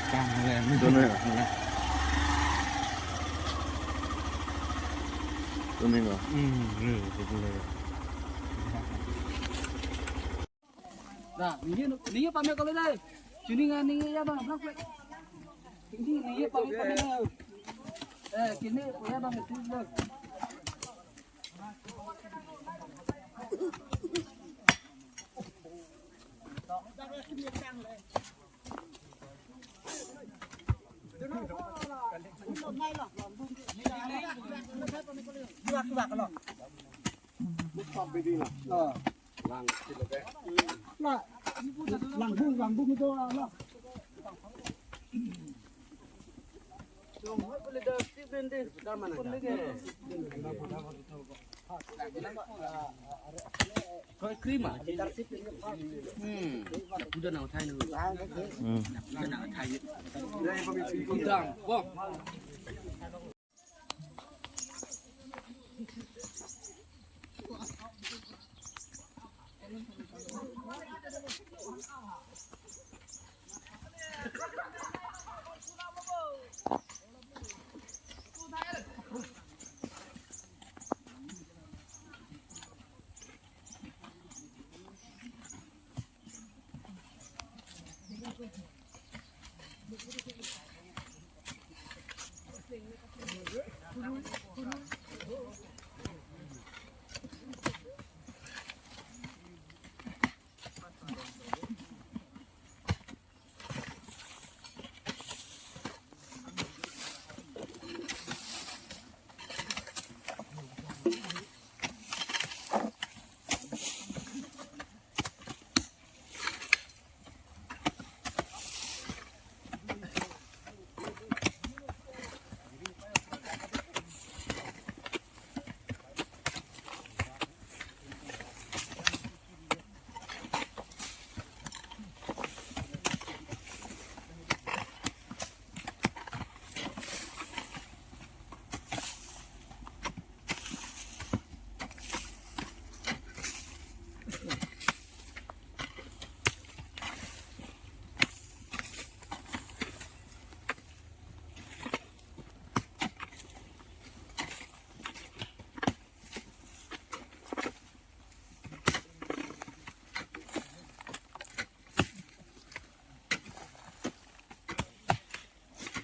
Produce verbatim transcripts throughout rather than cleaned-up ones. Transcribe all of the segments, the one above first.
Kang le. Tuning ko. Hmm, le, le. Nah, ningje, ningje pame kalau dai. Sini nggak ningje ya bang, bang. Ini ningje pame pame. Eh, kini punya bang itu bang. Lang, langbung, langbung itu lah. Koi krim ah? Hmm. Udah nang thai nang. Hmm. Udah nang thai. Udah, bom.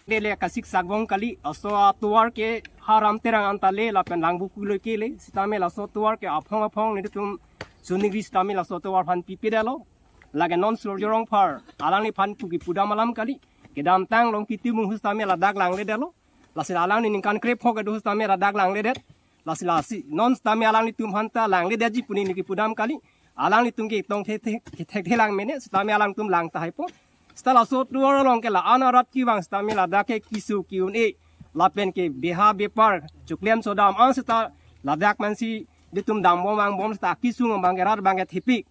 Dele kasik sagbong kali, laso atovar ke ha Ram Terang anta le lapen Langvoku lo ke le, sitame laso atovar ke aphong aphong nelitum choningri sitame laso atovar aphan pipedetlo. Lake non Surjya Rongphar alangliphan pu kipudam alam kali, kedamtang Rongkitimung ahut sitame ladak langledetlo. Lasi alangli ningkan krephok kedo ahut sitame ladak langledet. Lasi lasi non sitame alanglitum aphanta langledetji pu neli kipudam kali. Alanglitum ke tong the the, thekthe lang mene, sitame alangtum lang tahai po. Sita laso atovar along ke la-an arat kevang sitame ladak ke keso ke-un-e lapen ke beha bepar choklem chodam an sita ladak mansi nelitum dambom vangbom sita kesung abang ke rat abang ke thepik.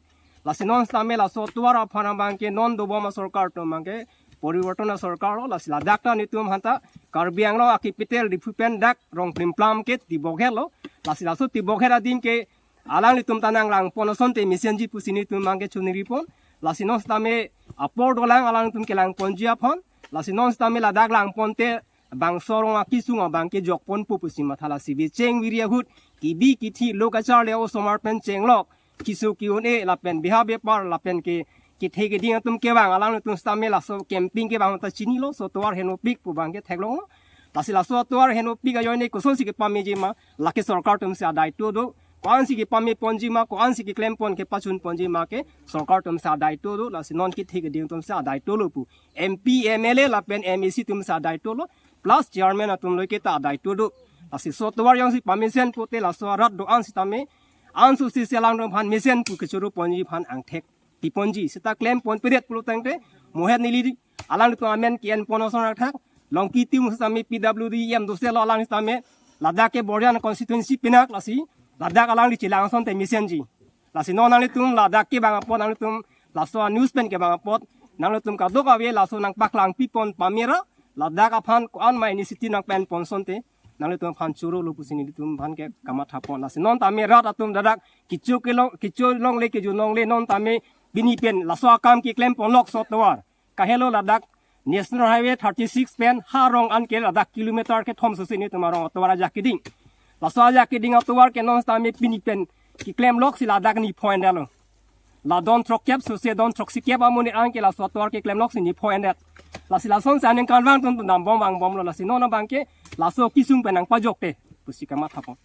Lasi non sitame laso atovar aphan abangke non dobom asorkar atum abangke poriborton asorkar lo, lasi ladak ta nelitum aphanta Karbi Anglong a-capital Diphu pen dak rong primplam ke tibokhet lo. Lasi laso tibokhet adim ke alanglitum ta nanglangpon asonte mesenji pusi nelitum abangke choningri pon. Lasi non sitame apor dolang alanglitum kelangponji aphan. Lasi non sitame ladak langponte bangso arong akisung abangke jokponpo pusi matha, lasi vecheng viri ahut kebi kethe lo kacharli osomar pen chenglok keso ke-un-e lapen beha bepar lapen ke kethe keding atum kevang alanglitum sitame laso camping kevang ta chinilo, laso atovar henopik pu abangke theklonglo. Lasi laso atovar henopik ajoine kosonsi kepameji ma, lake sorkar atumsi adaito do. Ko-ansi kepameponji ma, ko-ansi keklempon kepachunponji ma ke sorkar atumsi adaito do. Lasi non kethe keding atumsi adaito lo pu M P, M L A lapen M A C atumsi adaito lo, plus chairman atum lo ke ta adaito do. Lasi laso atovar jongsi pamesen pute laso arat do-an sitame ansose alangtum aphan mesen pu kechoroponji aphan angthek piponji. Seta klemponpedet pulo tangte mohet neli alanglitum amen ke-enpon ason athak. Longki atum sitame P W D E M dose lo, alang sitame ladak ke Borjan constituency pinak, lasi ladak alangli chelang asonte mesenji. Lasi non nanglitum ladak kevang apot, nanglitum laso a-news pen kevang apot, nanglitum kadokave laso nangpaklangpipon pamera, ladak aphan ko-an ma initiative nangpa-enpon asonte nanglitum aphan chorolo pusi nelitum aphan ke kamathapon. Lasi non tame rat atum ladak kecho kelong, kecho longle, kejun longle, non tame pini pen laso akam keklemponlok laso atovar. Kahelo ladak National Highway thirty-six pen ha arong an ke ladak kilometer kethom sose nelitum arong atovar ajak keding. Laso ajak keding atovar ke non sitame pini pen keklemloksi ladak ni point lo. La don throkkep sose don throksi kep amonit an ke laso atovar keklemloksi ni point. Lasi lasonsi aningkanvang atum dambom vangbomlo, lasi non abangke laso akisung pen nangpajokte pusi kamathapon.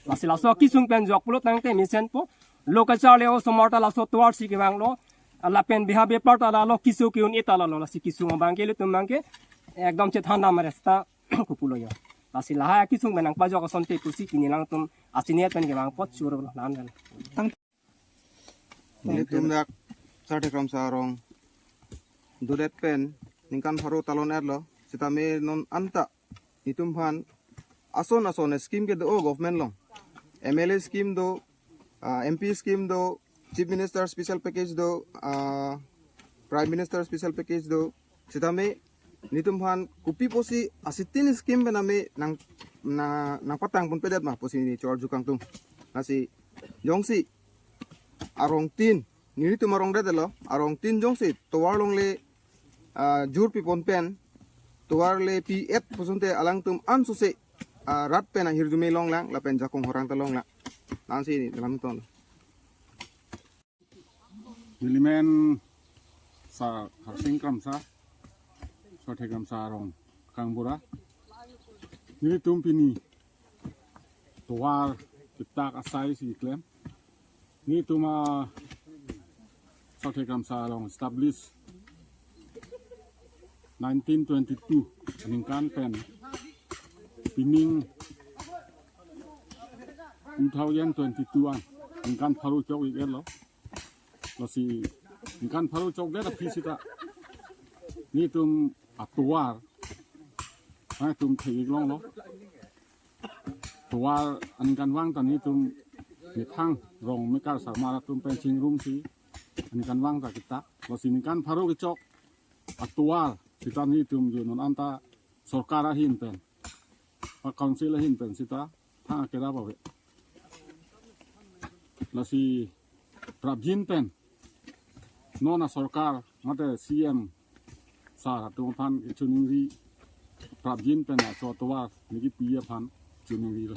Lasi laso akisung pen jok pulo tangte mesenpo, lo kacharli osomar ta laso atovarsi kevanglo, lapen beha bepar ta lalo, keso ke-un-e ta lalo, lasi kesung abangke ilitum abangke ekdom chethan dam resta kupulo yo. Lasi lahai akisung pen nangpajok asonte pusi pini alangtum achinine pen kevang apot choro nan dan. Nelitum dak Sarthe Kramsa arong dodet pen ningkan pharo talon-etlo, sitame non anta nelitum aphan ason ason scheme kedo government along. M L A scheme do, ah, M P scheme do, Chief Minister special package do, ah, Prime Minister special package do. Sitame nelitum aphan kopi pusi asitin scheme pen ame nang, na, nangpatangponpedet ma pusi neli chor jukang tum. Lasi jongsi arong tin, nelitum arong det lo, arong tin jongsi tovar longle, ah, jur pipon pen, tovar le pi-et pu asonte alangtum ansose, ah, rat pen ahirjume longlang, lapen jakong horang ta longlang. Lasi neli lam ton. Nelimen Sar Harsing Kramsa, Sarthe Kramsa arong kangbura. Nelitum pini tovar kitak asaisi klem. Nelitum a Sarthe Kramsa arong establish nineteen twenty-two aningkan pen pining two thousand twenty-two an, ningkan pharo chok-iklo. Lasi ningkan pharo chokdet aphi seta nelitum atovar nangtum thek-ik longlo. Tovar aningkanvang ta nelitum methang rong mekar sarmar atum pen chingrumsi aningkanvang ta kitak. Lasi ningkan pharo kechok atovar seta nelitum jo non anta sorkar ahin pen, a council ahin pen seta thang akerap ave. Lasi prapjin pen non asorkar mate C M sir atum aphan kechoningri, prapjin pen laso atovar neli kepi aphan choningri.